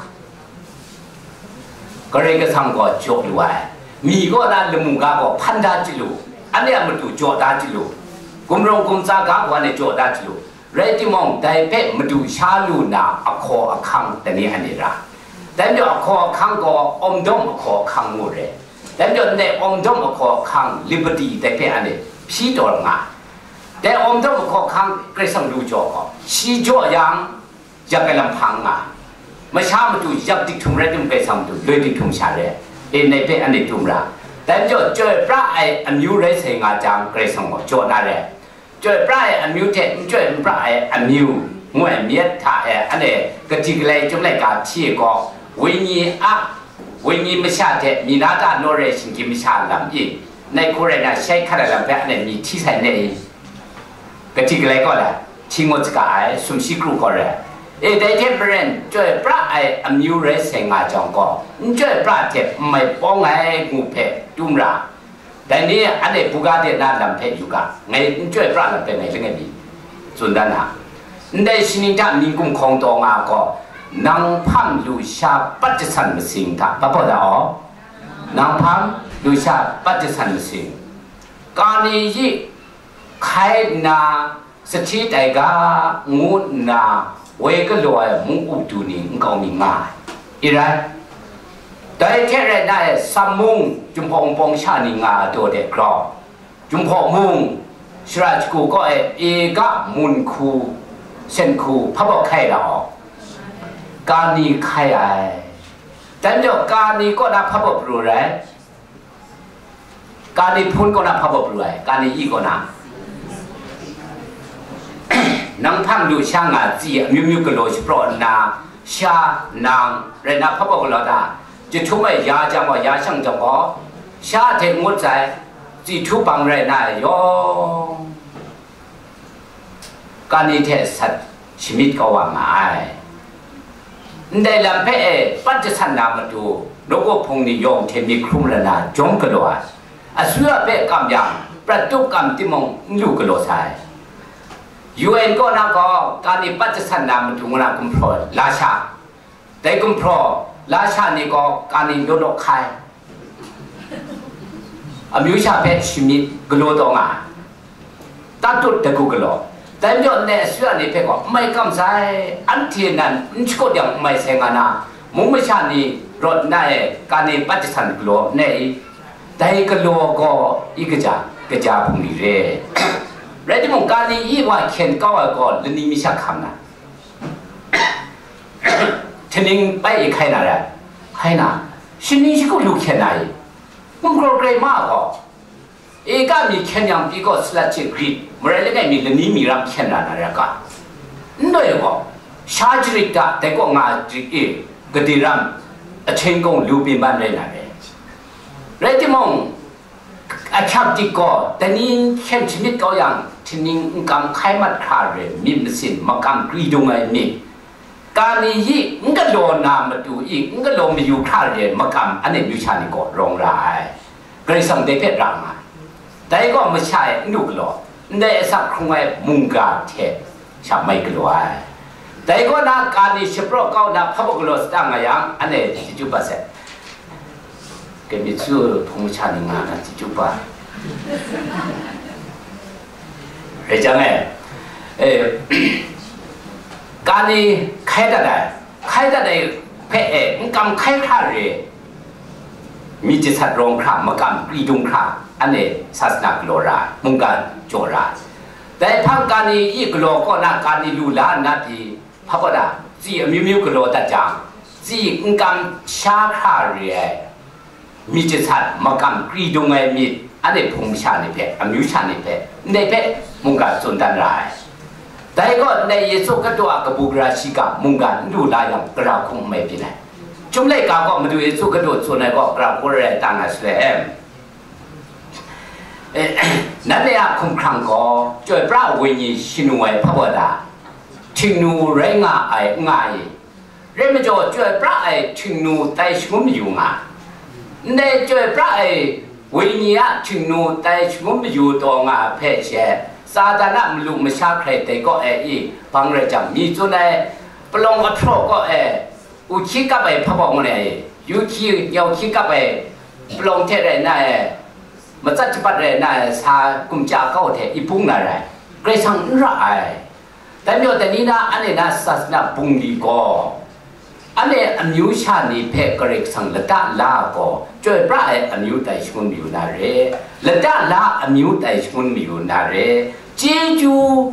Karai Kasang gaw jaw lu ai, myi kaw na lamu ga gaw hpan da chyalu, anhte a matu jaw da chyalu, gumrawng gumtsa ga gaw anhte jaw da chyalu, rai timung, dai hpe madu sha lu na ahkaw ahkang dai ni anhte ra. Dai majaw ahkaw ahkang gaw awmdawm ahkaw ahkang ngu re. Dai majaw ndai awmdawm ahkaw ahkang liberty dai hpe anhte hpyi taw nga. Dai awmdawm ahkaw ahkang Karai Kasang lu jaw gaw, shi jaw yang, yak ai lam hpang nga, masha matu yak dik htum rai timung, Karai Kasang matu loi dik htum sha re, e, ndai hpe anhte dum ra. Dai majaw chyoi pra ai amyu rai sai nga jang, Karai Kasang gaw jaw na re. Chyoi pra ai amyu hte n chyoi n pra ai amyu ngu ai myit hta e, anhte Kaji Kalai Chyum Laika hti ai gaw, wenyi a, wenyi masha hte myi na ta naw rai shinggyim masha lam i, ndai hku rai na, shai hkat ai lam hpe anhte myi hti sai n re i? Kaji Kalai kaw la, hti ngut saga ai, sumshi kru gaw rai. E, dai hte maren, chyoi pra ai amyu rai sai nga jang gaw, n chyoi pra hte n mai pawng ai ngu hpe dum ra. Dai ni anhte buga de na lam hpe yu ga, ngai n chyoi pra lam hpe ngai langai mi tsun dan na. Ndai shaning hta mying kumhkawng taw nga gaw, nang hpang lu sha pat jasan masing hta, pa baw da aw, nang hpang lu sha pat jasan masing, kani yi hkai nna, sahti tai ga, ngu nna woi galaw ai mung up du ni nkau mi nga ai, i rai. Dai hte rai na e, Sam mung, Jinghpaw Wunpawng sha ni nga ai daw de grau, Jinghpaw mung, shara shagu kaw e, ega mun hku, sen hku, hpa baw hkai ra aw, kani hkai ai. Dai majaw, kani kaw na hpa baw pru rai? Kani hpun kaw na hpa baw pru ai, kani yi kaw na. Nang hpang lu sha nga tsi amyu myu galaw shapraw nna, sha, nang, rai na hpa baw galaw ta? Jahtum e ya jang gaw, ya shang jang gaw, sha hte ngut sai, Tsi htu bang rai na ai yawng, kani hte sat shamyit kau wa nga ai. Ndai lam hpe e pat jasat na matu, nawku hpung ni yawng hte myit hkrum rai na jawm galaw ai. Asuya hpe kam yang, prat tup kam timung n lu galaw sai. U N kaw na gaw, kani pat jasat na matu ngu na gumhpraw la sha, dai gumhpraw la sha ni gaw kani law law hkai, amyu sha hpe shamyit galaw taw nga ai. Tatut dagu galaw. Dai majaw ndai asuya ni hpe gaw n mai kam sai, anhte nan n shakut yang n mai sai nga na, mung masha ni rawt na e, kani pat jasat galaw n ai i? Dai galaw gaw i kaja, kaja hpung ni re. Rai timung, kani i wa hkyen kau ai gaw lani mi sha hkam na, htaning pai e hkai na rai, hkai na, shaning shagu lu hkyen na i? Gumhpraw grai ma gaw, eka mi hkyen yang pyi gaw, salat hte grit, marai langai mi lani mi ram hkyen ra na rai ka? N doi gaw, sha jarit da, dai kaw nga jarit e, gade ram, ahkying kung lu byin ban rai na rai. Rai timung, ahkyak dik gaw, dai ni hkyen shamyit kau yang, htaning n kam hkai mat hkra re, myit masin makam kri dung ai myit, kani i n galaw na matu i n galaw mayu hkra re makam, anhte amyu sha ni gaw rawng ra ai. Karai Kasang dai hpe ra nga ai. Dai gaw masha e n lu galaw, ndai asak hkrung ai mungga hte sha mai galaw ai. Dai kaw na, kani shapraw kau na hpabaw galaw sata nga yang, anhte chyeju bat sai. Kami su hpung masha ni nga na chyeju bat. Rai jang e, e, kani hkai dat ai, hkai dat ai hpe e, n kam hkai hkra re, myit jasat rawng hkra, makam kri dung hkra, anhte sasana galaw ra ai, mungga jaw ra ai. Dai hpang kani i galaw kaw na, kani lu la nna pyi, hpa kaw na, tsi amyu myu galaw dat jang, tsi n kam sha hkra re ai, myit jasat makam kri dung ai myit, anhte hpung masha ni hpe, amyu sha ni hpe, ndai hpe mungga tsun dan ra ai. Dai gaw ndai Yesu Hkristu a kabu gara shiga mungga n du la yang, gara hkum n mai byin ai. Chyum laika gaw Madu Yesu Hkristu tsun ai gaw gara hku rai ta nga shaloi, eh, nanhte a hkumhkrang gaw chyoi pra ai wenyi shanu ai hpa wa ta? Htingnu rai nga ai, n nga i? Rai majaw, chyoi pra ai htingnu tai shangun mayu nga. Ndai chyoi pra ai wenyi a htingnu tai shangun mayu taw nga hpe she, Satan a malu masha hkrai dai kaw e i, bang rai jang, mi tsun ai palawng ahpraw kaw e, u hkyi kap ai hpa bawng ngu ai, yu hkyi, nyau hkyi kap ai palawng hte rai nna e, matsat shabat rai nna e, sa kumcha kau hte i bung na rai, Karai Kasang n ra ai. Dai majaw, dai ni na, anhte na sasana bungli gaw, anhte amyu sha ni hpe Karai Kasang lata la gaw, chyoi pra ai amyu tai shangun mayu na re, lata la amyu tai shangun mayu na re, chyeju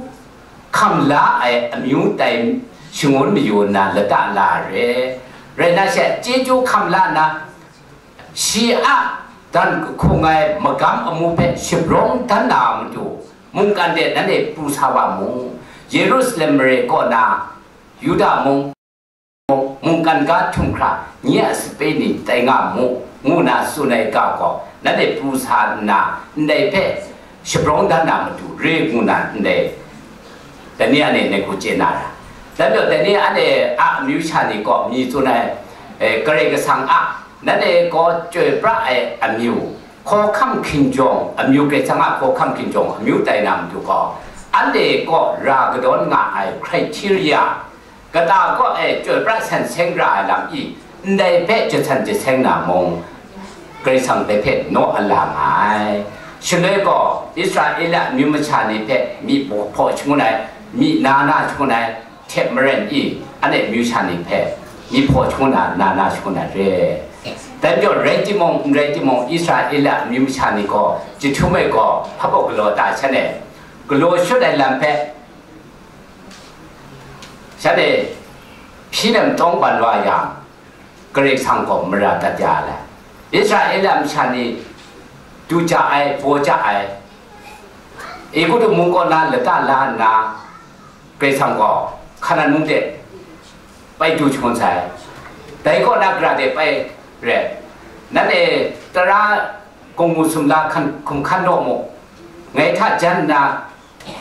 hkam la ai amyu tai shangun mayu nna lata la re, rai na she, chyeju hkam la nna, shi a dan kahkung ai magam amu hpe shabrawng dan na a matu, mungkan de nanhte pru sa wa mu. Yerusalem mare kaw na, Yuda mung, mungkan ga htum hkra, nye a sape ni tai nga mu, ngu na tsun ai ga gaw, nanhte pru sa nna, ndai hpe shabrawng dan na matu re ngu na ndai, dai ni anhte ngai hku chye na ra. Dai majaw, dai ni anhte a amyu sha ni gaw mi tsun ai, eh, Karai Kasang a, nanhte gaw chyoi pra ai amyu, hkawhkam hkinjawng, amyu Karai Kasang a hkawhkam hkinjawng amyu tai na matu gaw, anhte kaw ra kadawn nga ai criteria, kata kaw e chyoi pra san seng ra ai lam i, ndai hpe jasan jaseng na mung, Karai Kasang dai hpe naw ala nga ai. Shaloi gaw, Israela amyu masha ni hpe myi hpaw shangun ai, myi na na shangun ai, hte maren i, anhte amyu sha ni hpe myi hpaw shangun na, na na shangun ai re. Dai majaw, rai timung, n rai timung, Israela amyu masha ni gaw jahtum e gaw hpabaw galaw ta shan e, galaw shut ai lam hpe, shanhte hpyi nem tawng ban wa yang, Karai Kasang gaw mara dat ya ai. Israela masha ni du ja ai, baw ja ai, Egutu mung kaw na lata la nna, Karai Kasang gaw Hkanan mung de bai du shangun sai. Dai kaw na gara de bai re, nanhte tara Kungmu sumla hkan, hkum hkan naw mu, ngai hta jan nna,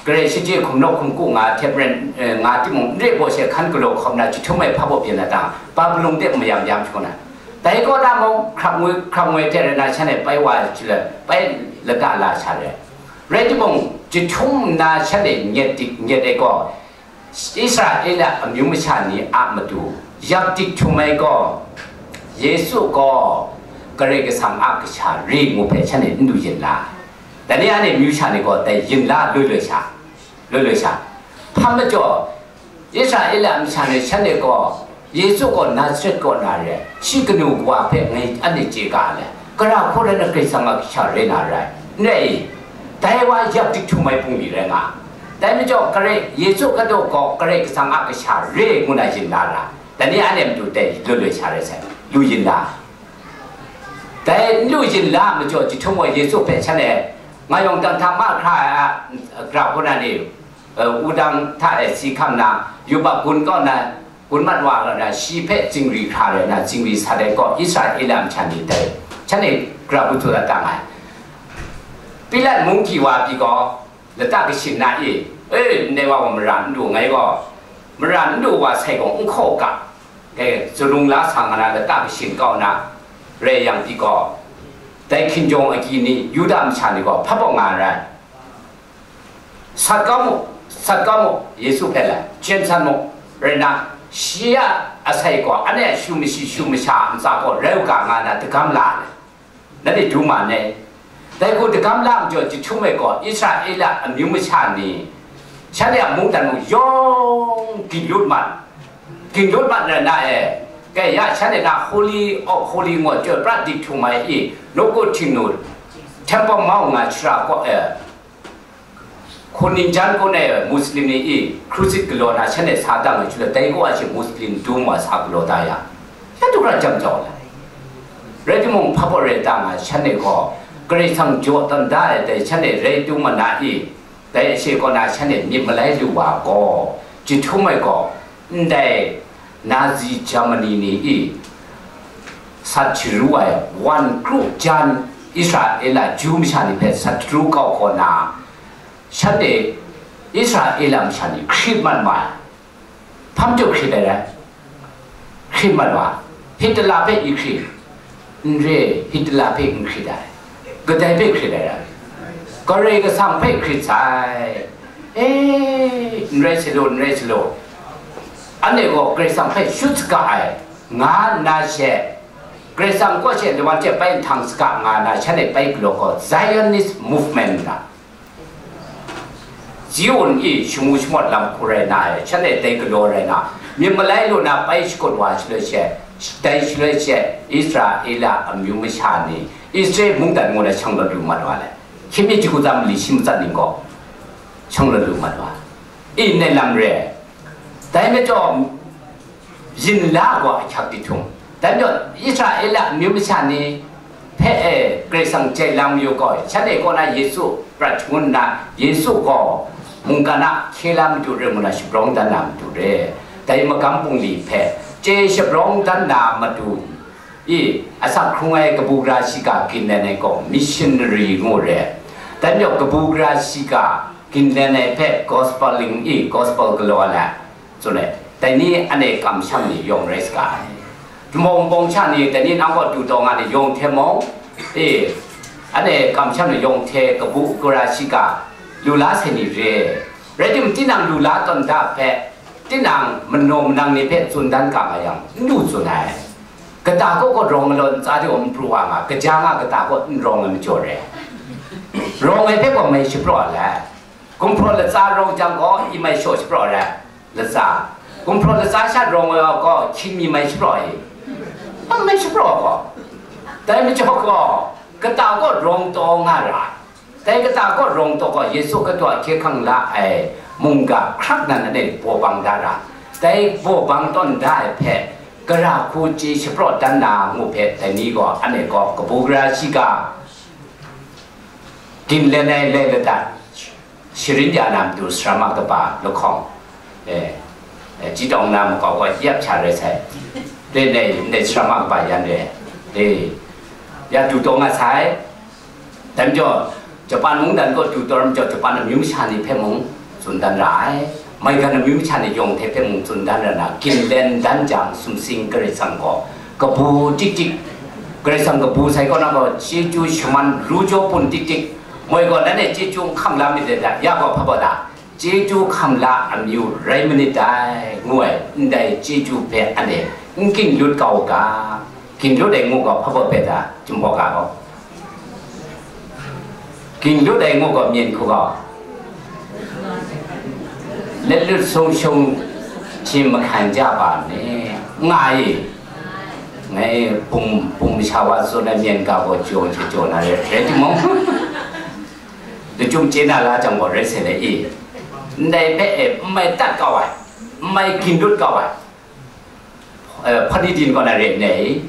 gare shachye hkum naw hkum ku nga hte maren, eh, nga timung, n re baw she hkan galaw hkawm na jahtum ai hpa baw byin na ta, Babilon de mayam yam shagu na. Dai kaw na mung, hkrap ngoi, hkrap ngoi hte rai na, shanhte pai wa ai jahtum, pai lata la sha re. Rai timung, jahtum nna shanhte nyet dik, nyet ai gaw, Israela amyu masha ni a matu yak dik htum ai gaw, Yesu gaw Karai Kasang a kasha re ngu hpe shanhte n du yin la? Dai ni anhte amyu sha ni gaw dai yin la, loi loi sha, loi loi sha. Hpa majaw, Israela masha ni shanhte gaw, Yesu gaw Nazaret kaw na re, shi kanu kawa hpe ngai anhte chye ga ai, gara hku rai na Karai Kasang a kasha rai na rai, n rai i? Dai wa yak dik htum ai bungli rai nga. Dai majaw, Karai, Yesu Hkristu gaw Karai Kasang a kasha re ngu na yin la ra? Dai ni anhte matu dai lu lu sha rai sai, lu yin la? Dai n lu yin la majaw, jahtum gaw Yesu hpe shanhte, nga yawng dan hta mahkra ai a, gara hku na ni, eh, wudang hta e si hkam na, yubak gun kau na, gun mat wa na, shi hpe zingri hkra rai na, zingri sat ai gaw, Israela masha ni dai, shanhte gara hku tsun dat dang ai. Pilat munggyi wa pyi gaw, lata kashin na i, "E, ndai wa gaw mara n du, ngai gaw mara n du wa sai gaw n hkaw ga, e, zalung la sa nga na lata kashin kau na, rai yang pyi gaw, dai hkinjawng agyi ni, Yuda masha ni gaw hpa bawng nga ai rai. Sat kau mu, sat kau mu, Yesu hpe lai, chyen san mu, rai na, shi a asai gaw, anhte a shu mashi, shu masha a ntsa gaw rai u ga," nga na dagam la ai. Nanhte du ma ai. Dai hku dagam la majaw, jahtum ai gaw, Israela amyu masha ni, shanhte a mungdan mung yawng ginlut mat, ginlut mat rai na e, kai ya, shanhte na Holy of Holy ngu chyoi pra dik htum ai i, nawku Htingnu, Temple Mount nga shara kaw e, hkun ningjan kun ai Muslim ni i, Crusade galaw na shanhte sa dang ai shaloi, dai kaw a shi Muslim dum wa sa galaw da ya, ya du ra jam jau ai. Rai timung, hpa baw rai ta nga, shanhte gaw Karai Kasang jaw tawn da ai dai shanhte rai tu ma na i, dai ashe kaw na shanhte myit malai lu wa gaw, jahtum ai gaw, ndai Nazi Germany ni i sat sharu ai, wan kru jan Israela Ju masha ni hpe sat sharu kau kaw na, shanhte Israela masha ni hkrit mat ma ai. Hpa majaw hkrit ai rai? Hkrit mat wa, Hitler hpe i hkrit? N re, Hitler hpe n hkrit ai. Kadai hpe hkrit ai rai? Karai Kasang hpe hkrit sai. E, n rai sa law, n rai sa law. Anhte gaw Karai Kasang hpe shut saga ai, nga nna she, Karai Kasang kaw she lawan hte bai nhtang saga nga na, shanhte bai galaw gaw Zionist movement nga. Zion e shamu shamawt lam hku rai na ai, shanhte dai galaw rai na, myit malai lu na bai shakut wa shaloi she, dai shaloi she, Israela amyu masha ni, Israel mungdan ngu na shang lawt lu mat wa ai. Hkying mi jahku tsam mali shi matsat ning gaw, shang lawt lu mat wa ai. I, ndai lam re ai. Dai majaw, yin la gaw ahkyak di htung. Dai majaw, Israela amyu masha ni hpe, e, Karai Kasang jai lang mayu gaw, shanhte kaw na Yesu prat shangun nna, Yesu gaw mungkan a hkye la matu re ngu na shabrawng dan na matu re. Dai magam bungli hpe chye shabrawng dan na matu i, asak hkrung ai kabu gara shiga ginlen ai gaw missionary ngu re. Dai majaw, kabu gara shiga ginlen ai hpe gospeling i, gospel galaw ai, tsun ai. Dai ni anhte kamsham ni yawng rai saga ai. Jumawng bawng sha ni, dai ni nang gaw du taw nga ni yawng hte mung, e, anhte kamsham ni yawng hte kabu gara shiga lu la sai ni re. Rai timung, tinang lu la tawn da hpe, tinang manaw manang ni hpe tsun dan ga nga yang, n du tsun ai. Kata kaw gaw rawng ai law, ntsa de gaw n pru wa nga, kaja nga kata kaw n rawng ai majaw re. Rawng ai hpe gaw mai shapraw ai. Gumhpraw latsa rawng jang gaw, i mai shaw shapraw ai, latsa. Gumhpraw latsa sha rawng ai gaw, hkying mi mai shapraw ai, n mai shapraw gaw. Dai majaw gaw, kata gaw rawng taw nga ra. Dai kata gaw rawng taw gaw, Yesu Hkristu a hkye hkrang la ai mungga hkrak nan anhte baw bang da ra. Dai baw bang tawn da ai hpe, gara hku chye shapraw dan na ngu hpe, dai ni gaw anhte gaw kabu gara shiga ginlen ai lai ladat, sharin ya na matu sarama kaba lahkawng, e, e, Chyitawng na makau gaw yap sha rai sai. Re nei, ndai sarama kaba yan re, e, ya du taw nga sai. Dai majaw, Japan mungdan kaw du taw ai majaw, Japan amyu masha ni hpe mung tsun dan ra ai. Maigan amyu masha ni yawng hte hpe mung tsun dan ra na, ginlen dan jang, sumsing Karai Kasang gaw kabu tik tik, Karai Kasang kabu sai kaw na gaw, chyeju shaman ru jaw pun tik tik, moi gaw, nanhte chyeju n hkam la myit dai hta, ya gaw hpa gaw ta, chyeju hkam la amyu rai manit dai, ngu ai, ndai chyeju hpe anhte n ginlut kau u ga, ginlut ai ngu gaw, hpa gaw hpe ta, Jinghpaw ga gaw. Ginlut ai ngu gaw, myen hku gaw, let lut sung shung hte mahkan ja ba ni, nga i, ngai bum, bum masha wa tsun ai myen ga gaw, jaw hte jaw na rai, rai timung, lachyum chye na la jang gaw, rai sai le i, ndai hpe e n mai tat kau ai, n mai ginlut kau ai, eh, hpani din kaw na re nei,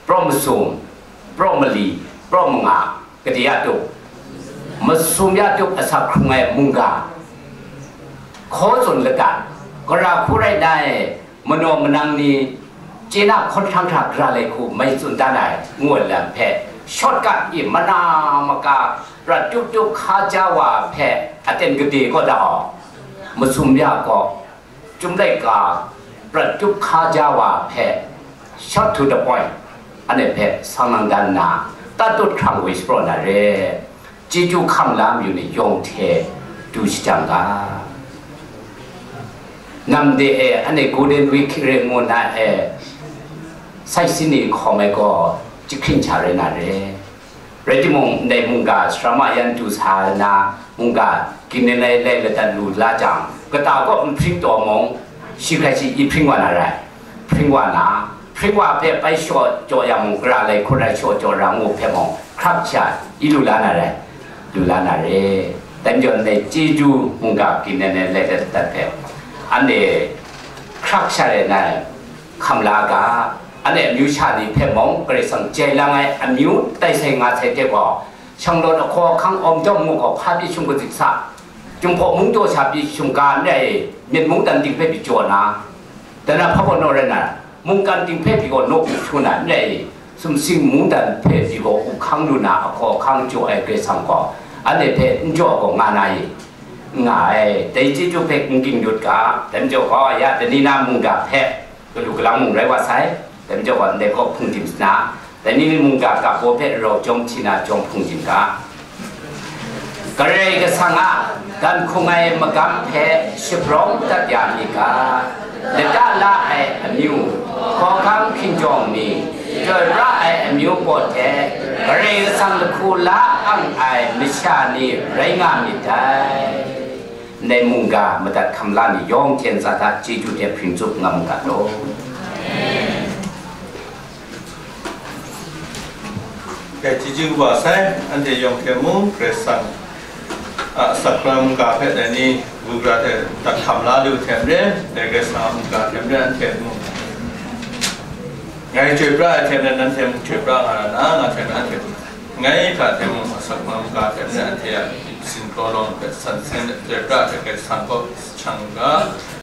praw masum, praw mali, praw manga, gade ya tup, masum ya tup asak hkrung ai mungga, hkaw tsun laga, gara hku rai na e, manaw manang ni, chye na hkawn hkrang hta gara lai hku mai tsun dan ai, ngu ai lam hpe, shortcut i mana maka, prat tup tup hka ja wa hpe, aten gade kaw da aw, masum ya kaw, Chyum laika prat tup hka ja wa hpe, short to the point, anhte hpe sang lang dan nna, tat tut hkrang woi shapraw na re. Chyeju hkam la mayu ni yawng hte du shajang ga. Nam de e, anhte Golden Week re ngu na e, sai sin ni hkawm ai gaw, jahkring hta rai na re. Rai timung, ndai mungga sara ma yan du sa ai na, mungga ginlen ai lai ladat lu la jang, kata kaw n hpring taw mung, shi hkrai shi i hpring wa na rai. Hpring wa na, hpring wa hpe bai shaw jaw yang mung, gara lai hkut rai shaw jaw ra ngu hpe mung, hkrak sha i lu la na rai, lu la na re. Dai majaw ndai chyeju mungga ginlen ai lai ladat hpe, anhte hkrak sha rai na ai, hkam la ga, anhte amyu sha ni hpe mung, Karai Kasang jai lang ai amyu tai sai nga sai hte gaw, shanglawt ahkaw ahkang awm dawng mu gaw hpa pyi shung kazik sa, Jinghpaw mung daw sha pyi shung ga n rai i, myit mungdan ting hpe pyi jaw na, dan na hpa gaw naw rai na, mungkan ting hpe pyi gaw naw u hkru na n rai i, sumsing mungdan hpe pyi gaw u hkang lu na, ahkaw ahkang jaw ai Karai Kasang gaw, anhte hpe n jaw gaw nga na i, nga ai, dai chyeju hpe n gingyut ga, dai majaw gaw, ya dani na mungga hpe, galu galang mung rai wa sai. Dai majaw gaw, ndai kaw hpungdim sna, dai ni mungga ga baw hpe rau jawm hti na jawm hpungdim ga. Karai Kasang a dan hkung ai magam hpe shaprawng dat ya mi ga, lata la ai amyu, hkawhkam hkinjawng mi, chyoi pra ai amyu baw hte, Karai Kasang lahku la ang ai masha ni rai nga myit dai. Ndai mungga madat hkam la ni yawng hte ntsa hta chyeju hte hpring tsup nga mu ga law. Dai chyeju wa sai, anhte yawng hte mung Karai Kasang a sakram ga hpe dai ni, bugra hte dat hkam la lu hte maren, dai Karai Kasang a mungga hte maren anhte mung, ngai chyoi pra ai hte maren nanhte mung chyoi pra nga ra na, nga hte maren anhte mung, ngai hta hte mung sakram ga hte maren anhte a sin kraw lawng hpe san sen chyoi pra ai hte Karai Kasang kaw shang u ga,